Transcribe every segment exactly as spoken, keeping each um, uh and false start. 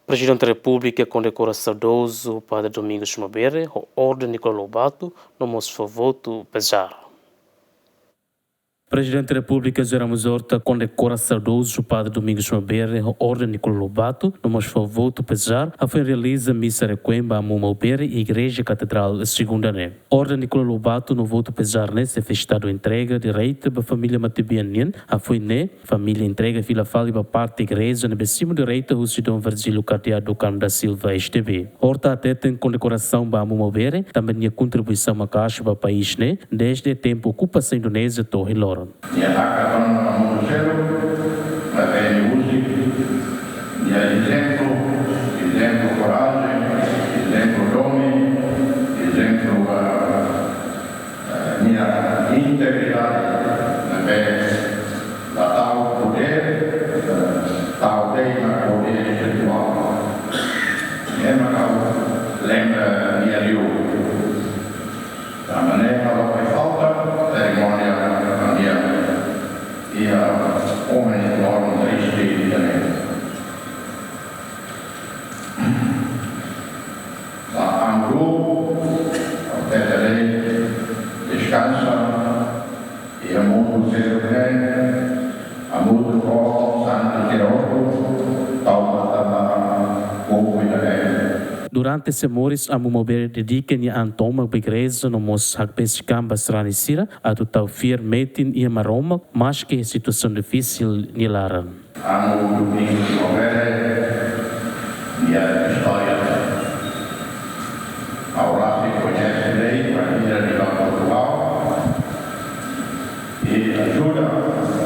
Prezidente Repúblika kondekora saudozu Padre Domingos Mabere ho orden Nicolau Lobato, no mós fó votu pezár. Prezidente Repúblika José Ramos Horta kondekora saudozu Padre Domingos Mabere ho orden Nicolau Lobato, no mós fó votu pezár, hafoin realiza misa requiem ba Amu Mabere iha Igreja Katedrál Segunda ne'e. Orden Nicolau Lobato no votu pezár ne'e xefe Estadu entrega direita ba família matebian nian, hafoin ne'e família entrega fila fali ba parte igreja ne'ebé simu direita husi Dom Virgílio Cardeal do Carmo da Silva, S D B. Horta hateten kondekorasaun ba Amu Mabere tanba nia kontribuisaun maka'as ba país ne'e dezde tempu okupasaun Indonézia to'o ohin loron. Nia hakatan ba mundu seluk, maibé nia uza nia ezemplu, ezemplu korajen, ezemplu domin, ezemplu, ah, eh, nia integridade, ne'ebé la tau podér, eh, tau de'it nia podér espirituál. Ne'e mak ha'u lembra nia liu. Tanba ne'e ha'u la fó falta serimónia nia, iha ohin loron triste ida-ne'e. Ba Amu, Amu Mabere, deskansa iha mundu seluk ne'e, hamutuk ho santu sira hotu, tau matan ba povu ida-ne'e. Durante sei moris, Amu Mabere dedika nia an tomak ba igreja no mós hakbesik an ba sarani sira atu tau fiar metin iha Maromak, maski situasaun difisil nia laran. Amu Domingos Mabere nia istória ha'u rasik koñese de'it bainhira nia ba Portugal. I ajuda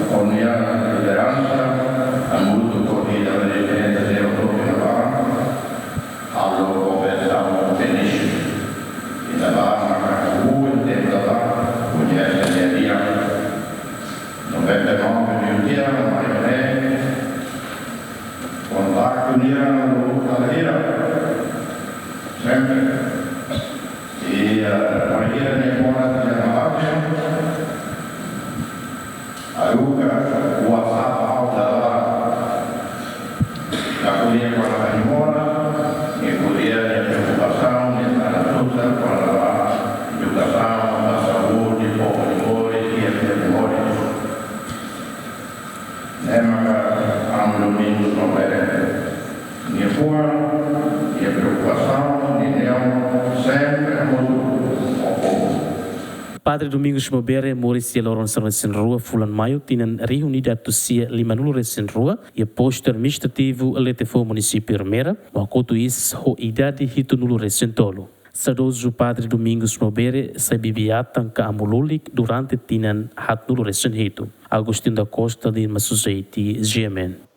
ho nia lideransa, hamutuk ho nia prezidente Leo Toque Navarro, halo konversaun feliz. I Navarro maka ha'u tempu ne'ebá koñese nia di'ak. Noventa e nove nia tiha, maibé kontaktu nian la'ós hela hira. Sempre. I, eh, bainhira nia moras iha Malaysia, haruka WhatsApp ha'u dala. La ko'alia kona-ba nia moras, nia ko'alia nia preokupasaun, nia sala susar kona-ba edukasaun, ba saúde, povu nia moris, iha nia moris. Ne'e maka Amu Domingos Mabere nia fuan, nia preokupasaun, nia neon, sempre hamutuk ho povu. Padre Domingos Mabere moris iha loron sanulu-resin-rua fulan Maiu tinan rihun ida atus sia limanulu-resin-rua, iha Postu Administrativu Letefo, Munisípiu Ermera, no hakotu iis ho idade hitunulu-resin-tolu. Saudozu Padre Domingos Mabere sai bibi-atan ka amu lulik durante tinan haatnulu-resin-hitu. Agostinho da Costa, Dilma Suzeiti, G M N.